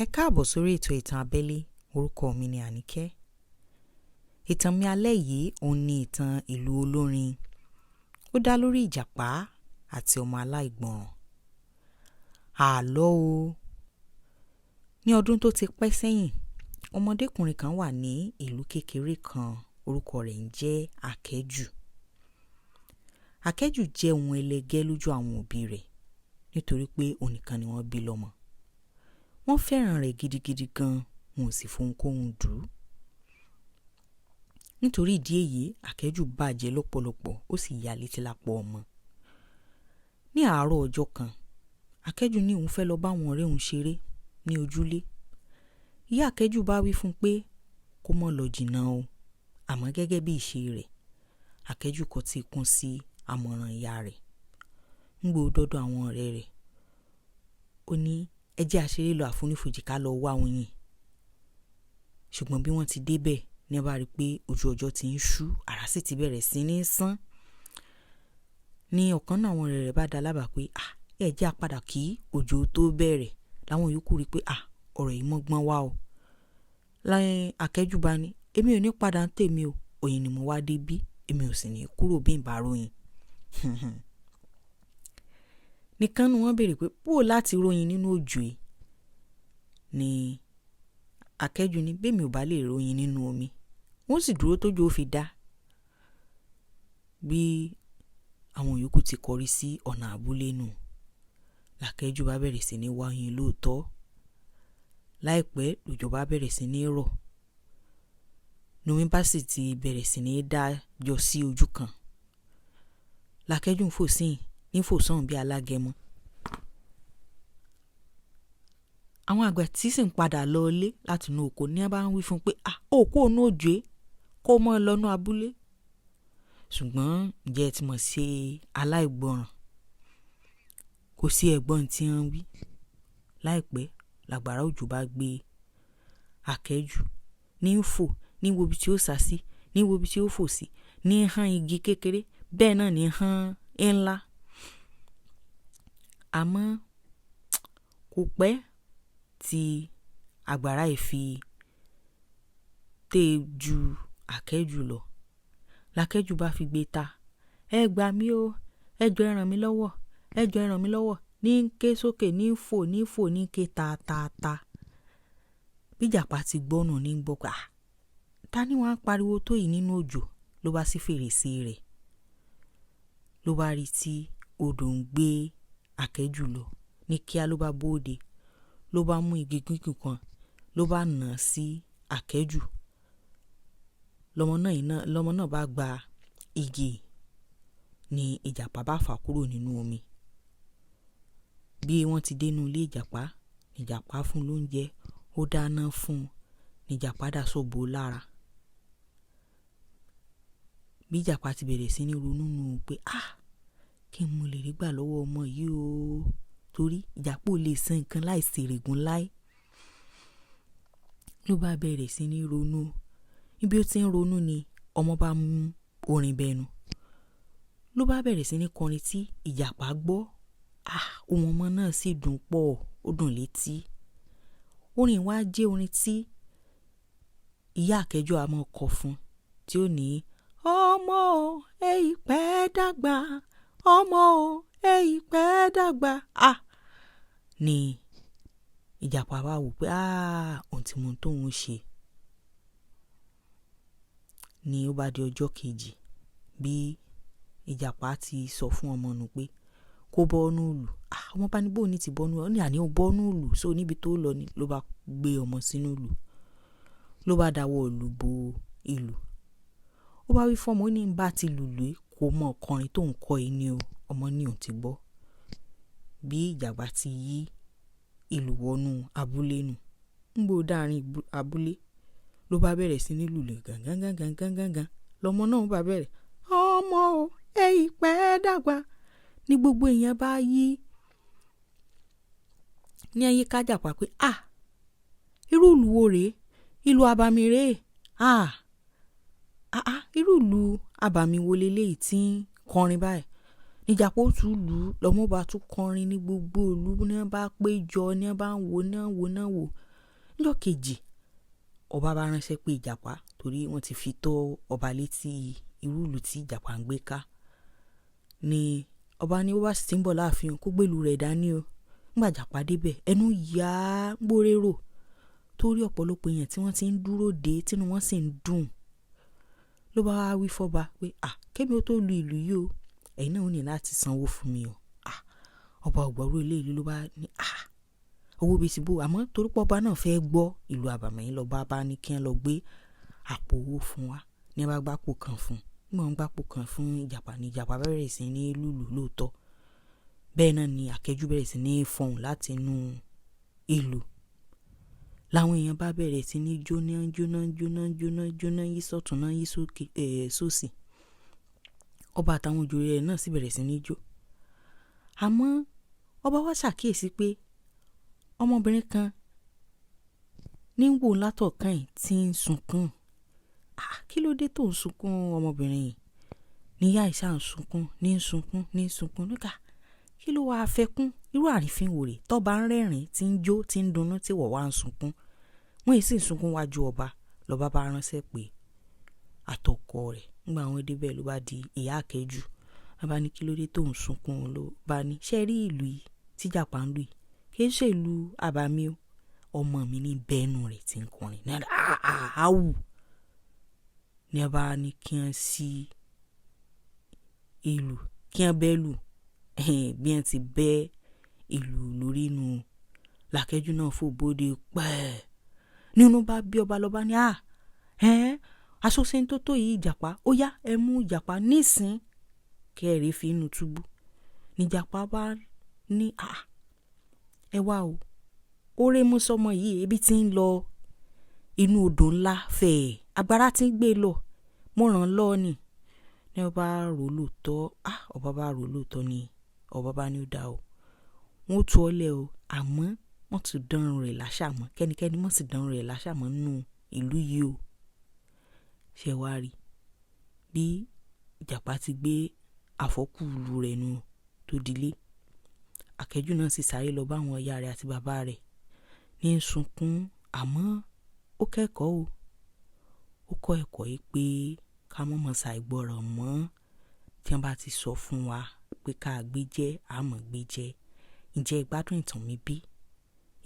Ẹ káàbọ̀ sórí ètò ìtàn abẹ́lé. Orúkọ mi ni Àníkẹ́. Ìtàn mi alẹ́ yìí òun ni ìtàn ìlú olórin. Ó dá lórí ìjàpá àti ọmọ aláìgbọràn. Àlọ́ o. Ní ọdún tó ti pẹ́ sẹ́yìn, ọmọdékùnrin kan wà ní ìlú kékeré kan, orúkọ rẹ̀ ń jẹ́ Akẹ́jù. Akẹ́jù jẹ́ ohun ẹlẹgẹ́ lójú àwọn òbí rẹ̀ nítorí pé òun nìkan ni wọ́n bí lọ́mọ. Wọ́n fẹ́ràn rẹ̀ gidigidi gan, wọn ò sì fohunkóhun dù ú. Nítorí ìdí èyí, Akẹ́jù bàjẹ́ lọ́pọ̀lọpọ̀, ó sì ya létí lápá ọmọ. Ní àárọ̀ ọjọ́ kan, Akẹ́jù ní òun fẹ́ lọ bá àwọn ọ̀rẹ́ òun ṣeré ní ojúlé. Ìyá Akẹ́jù bá wí fún un pé kó má lọ jìnnà o, àmọ́ gẹ́gẹ́ bí ìṣe rẹ̀, Akẹ́jù kọtí ikún sí àmọ̀ràn ìyá rẹ̀. Ńgbà ó dọ́dọ̀ àwọn ọ̀rẹ́ rẹ̀, ó ní ẹ jẹ́ a ṣeré lọ àfonífojì ká lọ wá oyin. Ṣùgbọ́n bí wọ́n ti débẹ̀ ní wọ́n bá rí pé ojú ọjọ́ ti ń ṣú, àrá sì ti bẹ̀rẹ̀ sí ní sán. Ní ọ̀kan nínú àwọn ọ̀rẹ́ rẹ̀ bá dá lábàá pé, à, ẹ jẹ́ a padà kí òjò tó bẹ̀rẹ̀. Láwọn yòókù rí pé, à, ọ̀rọ̀ yìí mọ́gbọ́n wá o. Láyé Akẹ́jù bá ní, èmi ò ní padà ń tèmi o, oyin ni mo wá dé bí, èmi ò sì ní kúrò bí ń bá ròyìn. Nìkan nu wọ́n béèrè pé bó láti ròyìn nínú òjò yìí. Ni Akẹ́jù ní bí èmi ò bá lè ròyìn nínú omi, wọ́n sì dúró tójò ó fi dá. Bí àwọn yòókù ti kọrí sí ọ̀nà abúlé nù. Làkẹ́jù bá bẹ̀rẹ̀ sí ní wá oyin lóòótọ́. Láìpẹ́ lòjò bá bẹ̀rẹ̀ sí ní rọ̀. Nomi bá sì ti bẹ̀rẹ̀ sí ní dá jọ sí ojú kan. Làkẹ́jù ń fò síhìn, ní fò sọ́hùn bí alágẹmọ. Àwọn àgbẹ̀ tí sì ń padà lọ ilé láti inú oko ní wọ́n bá ń wí fún un pé, à, ó kú òun òjò yìí, kó mọ́ lọ inú abúlé. Ṣùgbọ́n ǹjẹ́ ẹ ti mọ̀ sí aláìgbọràn? Kò sí ẹ̀gbọ́n tí wọ́n ń wí. Láìpẹ́, làgbàrá òjò bá gbé Akẹ́jù ní ń fò, ní wo ibi tí ó sá sí, ní wo ibi tí ó fò sí, ní hán igi kékeré, bẹ́ẹ̀ náà ní hán ńlá. Àmọ́ kò pẹ́ tí àgbàrá yìí fi tẹ́ ju Akẹ́jù lọ. Làkẹ́jù bá fi gbé ta. Ẹ gbà mí o, ẹ jọ̀ọ́ ẹ ràn mí lọ́wọ́, ẹ jọ̀ọ́ ẹ ràn mí lọ́wọ́. Ní ń ké sókè, ní ń fò, ní ń fò, ní ń ké ta ta ta. Bí ìjàpá ti gbọ́nà ní ń gbọ́ pé, à, ta ni wọ́n á pariwo tó yìí nínú òjò? Ló bá ṣí fèrèsé rẹ̀. Ló bá rí tí odò ń gbé Akẹ́jù lọ. Ní kíá ló bá bóde, ló bá mú igi gígùn kan, ló bá nà sí Akẹ́jù. Lọ́mọ náà bá gba igi ní ìjàpá bá fà kúrò nínú omi. Bí wọ́n ti dé inú ilé ìjàpá, ìjàpá fún lóúnjẹ, ó dáná fún un, ní ìjàpá dà sọ́bò lára. Bí ìjàpá ti bẹ̀rẹ̀ sí ní ronú nù pé, à, kí n mo lè rí gbà lọ́wọ́ ọmọ yìí o, torí ìjàpá ò lè san nǹkan láì ṣèrègùn láé. Ló bá bẹ̀rẹ̀ sí ní ronú. Níbi ó ti ń ronú ni ọmọ bá mú orin bẹnu. Ló bá bẹ̀rẹ̀ sí ní kọrin tí ìjàpá gbọ́. À, ohùn ọmọ náà sì dùn pọ̀, ó dùn létí. Orin wá jẹ́ orin tí ìyá Akẹ́jù a máa kọ fún, tí ó ní, ọmọ o, èyí pẹ́ dàgbà, ọmọ o, èyí pẹ́ dàgbà. À, ni ìjàpá bá wò pé, à, ohun tí mo ń tóun ṣe. Ni ó bá di ọjọ́ kejì, bí ìjàpá ti sọ fún ọmọ nù pé kó bọ́ inú ìlú. À, ọmọ bá ní bó ní ti bọ́ inú, ó ní àní ó bọ́ inú ìlú, só níbi tó lọ ni ló bá gbé ọmọ sínú ìlú. Ló bá dáwọ́ ìlú bo ìlú. Ó bá wí fún ọmọ, ó ní bá ti lùlù kó mọ ọkùnrin tó ń kọ yìí ni o. Ọmọ ní òun ti gbọ́. Bí ìjàpá ti yí ìlú wọnú abúlé nù. Ńgbò dáàrin abúlé ló bá bẹ̀rẹ̀ sí ní lùlù gangan gangan gangan gangan. Lọ́mọ náà bá bẹ̀rẹ̀, ọmọ o, èyí pẹ́ dàgbà. Ní gbogbo èèyàn bá yí ní ayé ká jàpá pé, à, irú ìlú wo rèé? Ìlú abàmì rèé. À, àá, irú ìlú abàmì wo leléyìí tí ń kọrin báyìí? Ìjàpá ó tún lù ú, lọ́mọ bá tún kọrin ní gbogbo ìlú ní wọ́n bá péjọ, ní wọ́n bá ń wò, ní wọ́n wò, ní wọ́n wò. Níjọ́ kejì, ọba bá ránṣẹ́ pé Ìjàpá, torí wọ́n ti fi tó ọba létí irú ìlú tí Ìjàpá ń gbé ká. Ni ọba ní ó bá sì ti ń bọ̀ láàfin, kó gbèlú rẹ̀ dání o. Nígbà Ìjàpá débẹ̀, ẹnu yà á gbórérò torí ọ̀pọ̀lọpọ̀ èèyàn tí wọ́n ti ń dúró dé, tínú wọn sì ń dùn. Ló bá wá wí fọ́ba pé, à, kémi ó tó lu ìlú yìí o, ẹ̀yin náà ó ní láti sanwó fún mi o. À, ọba ò gbọ́rú eléyìí, ló bá ní, à, owó bíi ti bó. Àmọ́ torí pé ọba náà fẹ́ gbọ́ ìlú àbàmì yìí, lọ́ba bá ní kí wọ́n lọ gbé àpò owó fún wa. Ní wọ́n bá gbápò kan fún un. Nígbà wọ́n gbápò kan fún Ìjàpá, ní Ìjàpá bẹ̀rẹ̀ sí ní lùlù lóòótọ́. Bẹ́ẹ̀ náà ni Akẹ́jù bẹ̀rẹ̀ sí ní fọhùn láti inú ìlú. Làwọn èèyàn bá bẹ̀rẹ̀ sí ní jóná, jóná, jóná, jóná, jóná, yí sọ́tún náà, yí sókè, sósì. Ọba àtàwọn ìjòyè rẹ̀ náà sì bẹ̀rẹ̀ sí ní jó. Àmọ́ ọba wá ṣàkíyèsí pé ọmọbìnrin kan ní ń wò látọ̀ọ́kàn yìí tí ń sunkún. À, kí ló dé tó ń sunkún ọmọbìnrin yìí? Ní ìyá ìṣá ń sunkún, ní ń sunkún, ní ń sunkún. Níkà, kí ló wá fẹ́ kún? Irú àrífín wò rè? Tọ́ba ń rẹ́rìn-ín, tí ń jó, tí ń dunnú, tí wọ̀ wá ń sunkún. Wọ́n yìí sì ń sunkún wájú ọba. Lọ́ba bá ránṣẹ́ pé àtọkọ rẹ̀. Nígbà wọ́n dé bẹ́ẹ̀, ló bá di ìyá Akẹ́jù. Wọ́n bá ní kí ló dé tó ń sunkún, ló bá ní, ṣé rí ìlú yìí tí Ìjàpá ń lù yìí? Kì í ṣe ìlú àbàmì o. Ọmọ mi ní bẹ́ẹ̀nù rẹ̀ tí ń kọrin. Ní àwù. Ní ẹ bá ní kí wọ́n sí ìlú, kí wọ́n bẹ́ lù. Bí wọ́n ti bẹ́ ìlú lórí inú, làkẹ́jù náà fò bóde pẹ́ẹ́. Nínú bá bí ọba, lọ́ba ní, à, ẹ́n, aṣọ ṣe ń tó tó yìí Ìjàpá. Ó yá, ẹ mú Ìjàpá nísìn kẹ́ẹ̀rẹ́ fi inú túbú. Ní Ìjàpá bá ní, à, ẹ wá o. Ó ré mú sọmọ yìí, ebi tí ń lọ inú odò ńlá fẹ̀. Agbára tí ń gbé lọ. Mo ràn án lọ́ ni. Ní ọba rò lóòótọ́, à, ọba bá rò lóòótọ́ ni ọba bá ní ó dá o. Wọ́n ó tú ọ lẹ̀ o, àmọ́ wọ́n ti dánrù rẹ̀ láṣà mọ́. Kẹ́nikẹ́ni mọ́ sì dánrù rẹ̀ láṣà mọ́ nínú ìlú yìí o. Ṣé wàá rí bí Ìjàpá ti gbé àfọ́kù ìlú rẹ̀ nù tó dilé? Akẹ́jù náà sì sáré lọ bá àwọn ìyá rẹ̀ àti bàbá rẹ̀ ní ń sunkún. Àmọ́ ó kẹ́kọ̀ọ́ o. Ó kọ́ ẹ̀kọ́ yìí pé ká mọ̀ mọ̀ ṣàìgbọràn mọ́. Tí wọ́n bá ti sọ fún wa pé ká gbé jẹ́, a mọ̀ gbé jẹ́. Ǹjẹ́ ìgbádùn ìtàn mi bí?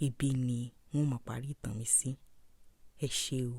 Ibi ni wọ́n máa parí ìtàn mi sí. Ẹ ṣé o.